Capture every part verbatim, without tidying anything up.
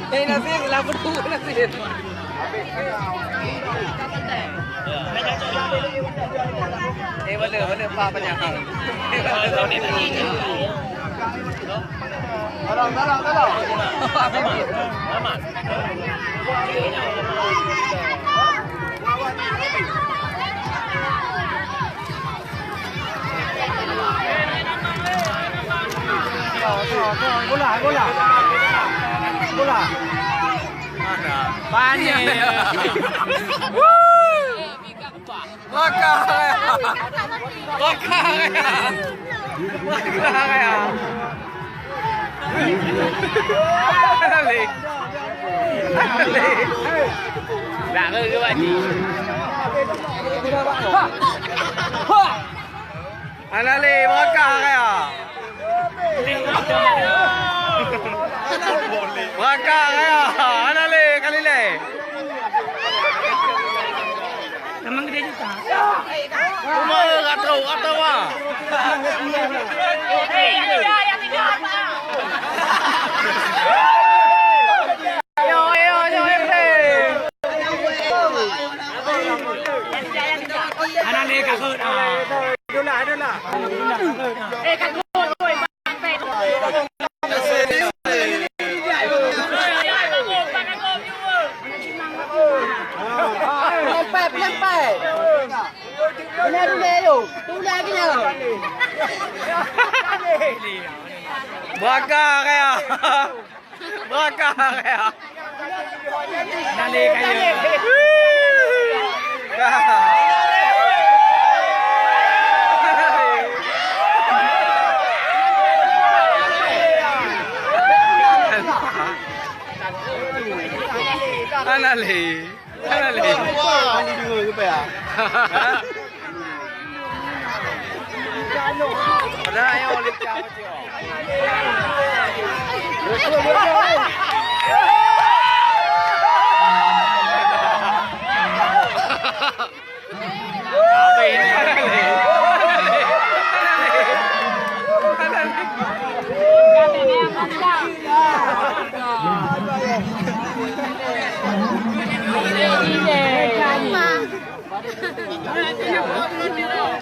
Eh, Nasir, lah betul, Nasir. Eh, mana, mana Pak Penyakal? Tolong, tolong, tolong. Bola, bola. Bola. Mana? Banyak. Baka raya. Baka raya. Baka raya. Balik. Balik. Nak ke, ke balik? Hana lé, baka raya. Baka raya. Hana lé, kali lé. Memang gede juga. Cuma ka trok, ka trok, ah. Ayo, ayo, ayo, ayo, ayo. Anak ni kakut, ah. Adulah, adulah. Eh, kakut, oi. Pelampai, pelampai. Kena dulu, ayo. Tolak kena. Baka kaya. Baka kaya. Nalé kaya. Nalé. Nalé. Wah, ini dua ke apa ya? Padahal yang oleh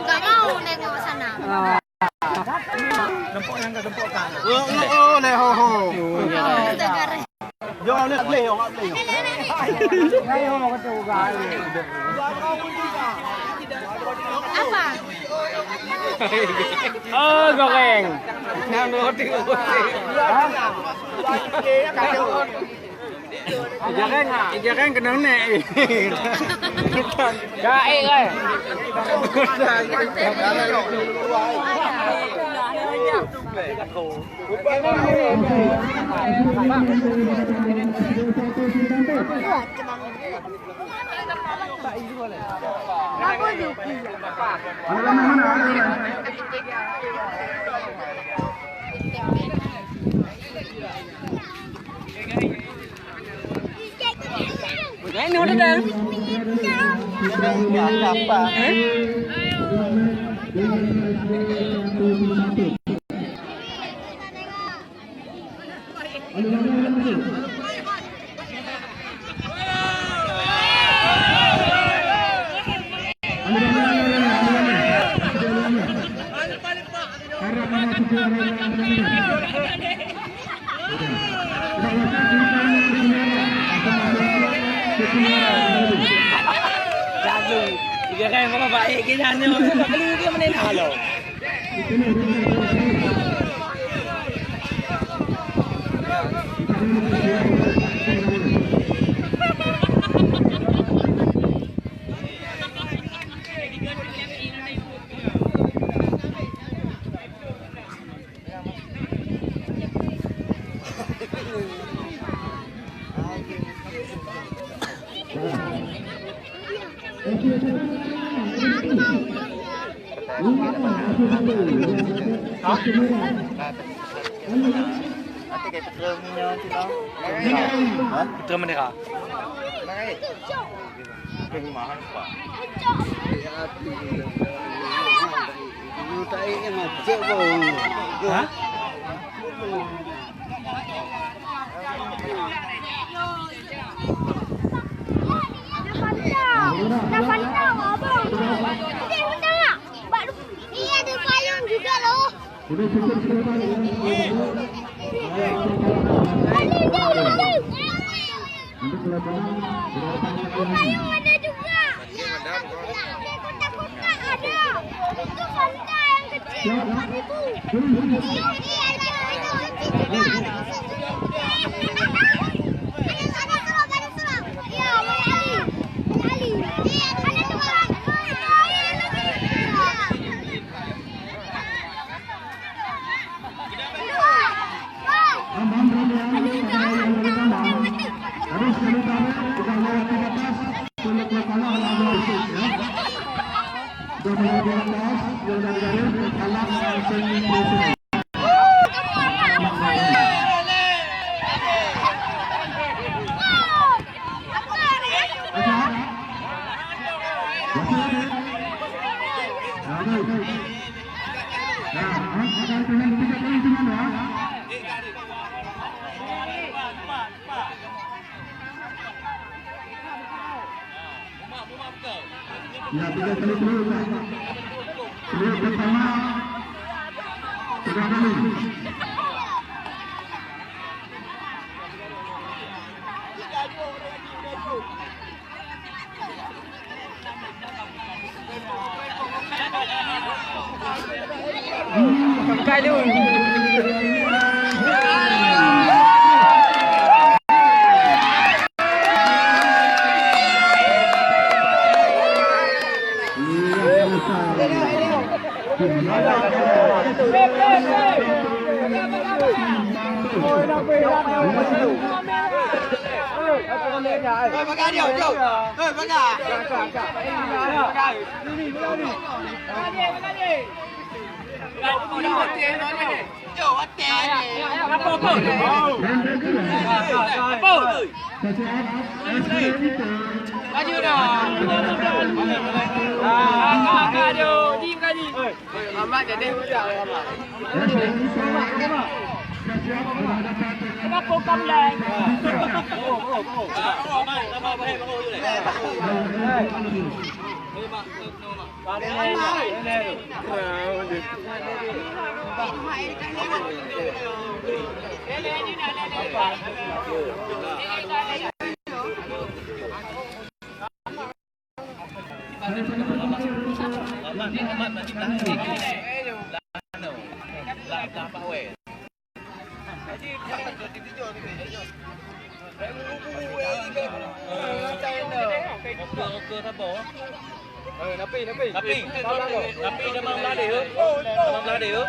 Nggak mau nengok sana. Oh, oh, oh, leh, ho, ho. Negara. Jom, leh, leh, ho, leh, ho. Apa? Oh, goreng. Nang roti, roti. Jarang, jarang kena nek. Gaek kan? Lalu, tiga kali bapak baik ke sana, tak perlu dia mana nak. Halo. Putra Bendera. Ha? Iya, ada payung juga loh. Ada payung ada juga. Ya, ada. Itu Fanta yang kecil, empat ribu. Iya, iya, ada, ada, ada. Ada, ada serap, ada serap. Ya, Abang Ali. Abang Ali. Iya, ada dua. Iya, iya, iya. Ya, tiga kali peluk, Pak. Peluk pertama, tiga kali. Kenapa kamu lain? Napi, napi. Napi. Napi dah malam dah dia. Malam dah dia.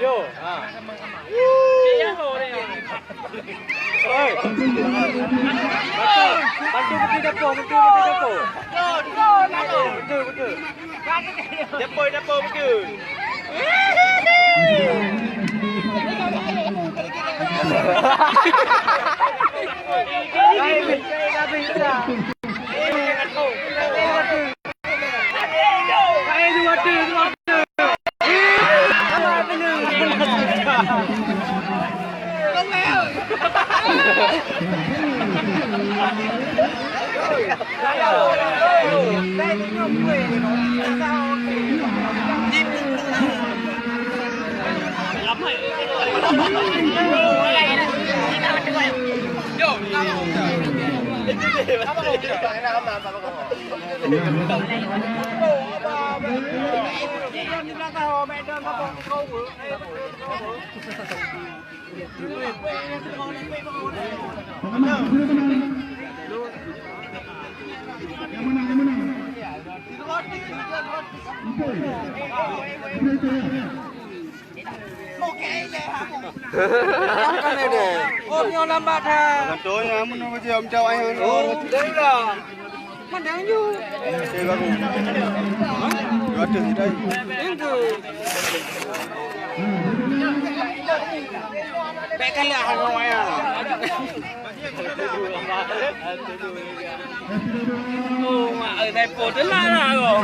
Yo. Ha. Oi. Bantu, bantu bukti dapur, bantu bukti dapur. Betul, betul. Dapur, dapur, betul. Oh, nyoe lambat that. Contohnya, mun orang macam jawab ayah. Oh, dah lah. Mana yang you? Saya baru. Dua ratus kita. Yang tu. Baik kalah orang ayah. Oh, mak, eh, typo telat lah kau.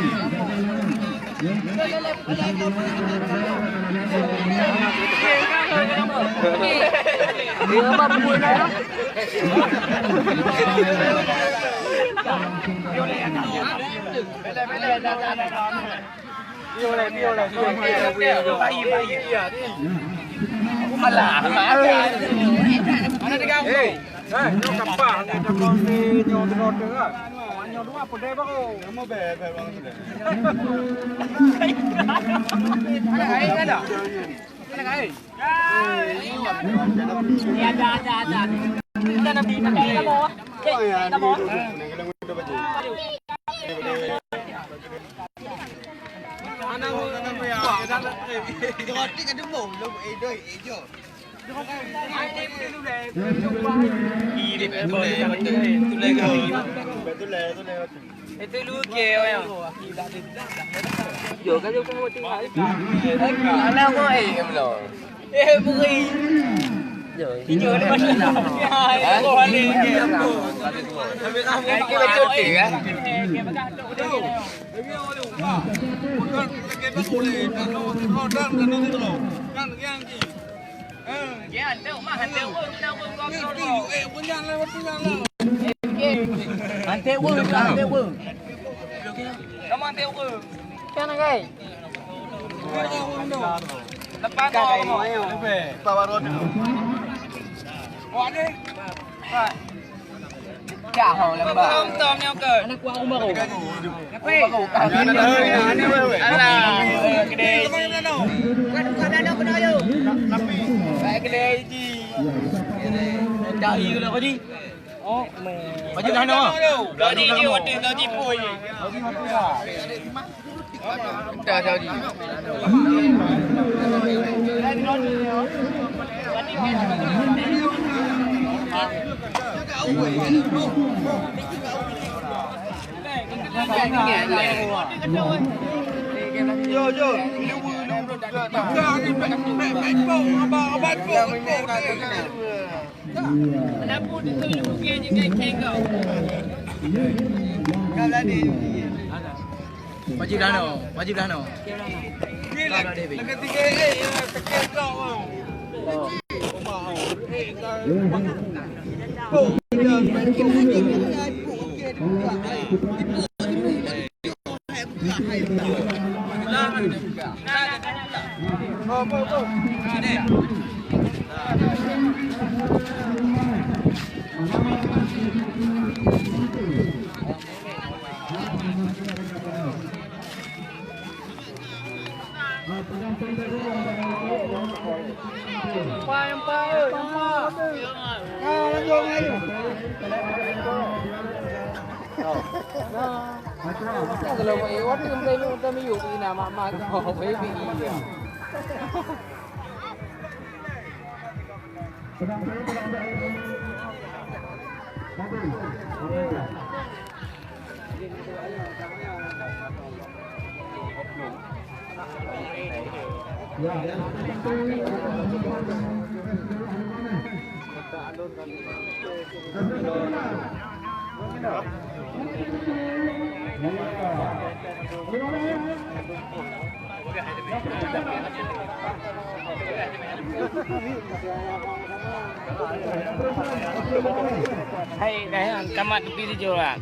Alah, alah. Hei, eh, nyoe kapah, nyoe kapah, nyoe teunoe teuh, ah. Nyoe dua, peudeh baru. Kamu be, be, bang, sudah. Ada air, ada? Ada air? Ya, ada, ada, ada. Kita nak beli pakai kamu, ah. Cek, pakai kamu, ah. Eh, beri. Yo, ini ada masalah. Ini betul ke, kan? Antek ureueng, antek ureueng. Kamu antek ureueng. Kan, Gai? Lepas tu, kamu. Cak ho lamba. Anak kuah rumah kau. Alah, kedai. Kedai ji. Cari ke lah kau ji? Oh, baju dah noh. Tadi ni waktu tadi pun. Entah tadi. Yo, yo. Wajib dah no, wajib dah no. Hai, dah, tamat tepi tujuh lah.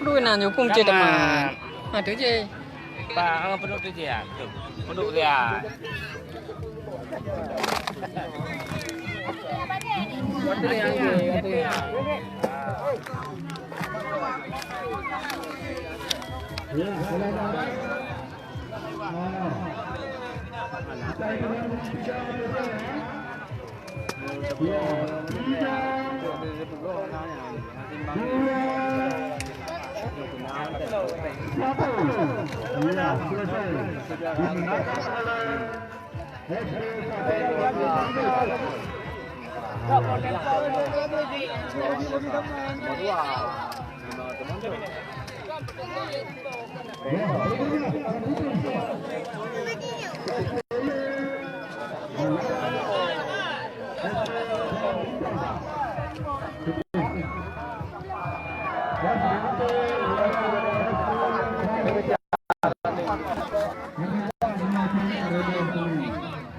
Peue na nyoe phôn cit teuma. Tamat. Ha, tu je. Pak, ah, peuduek tu je, ah. Peuduek dia.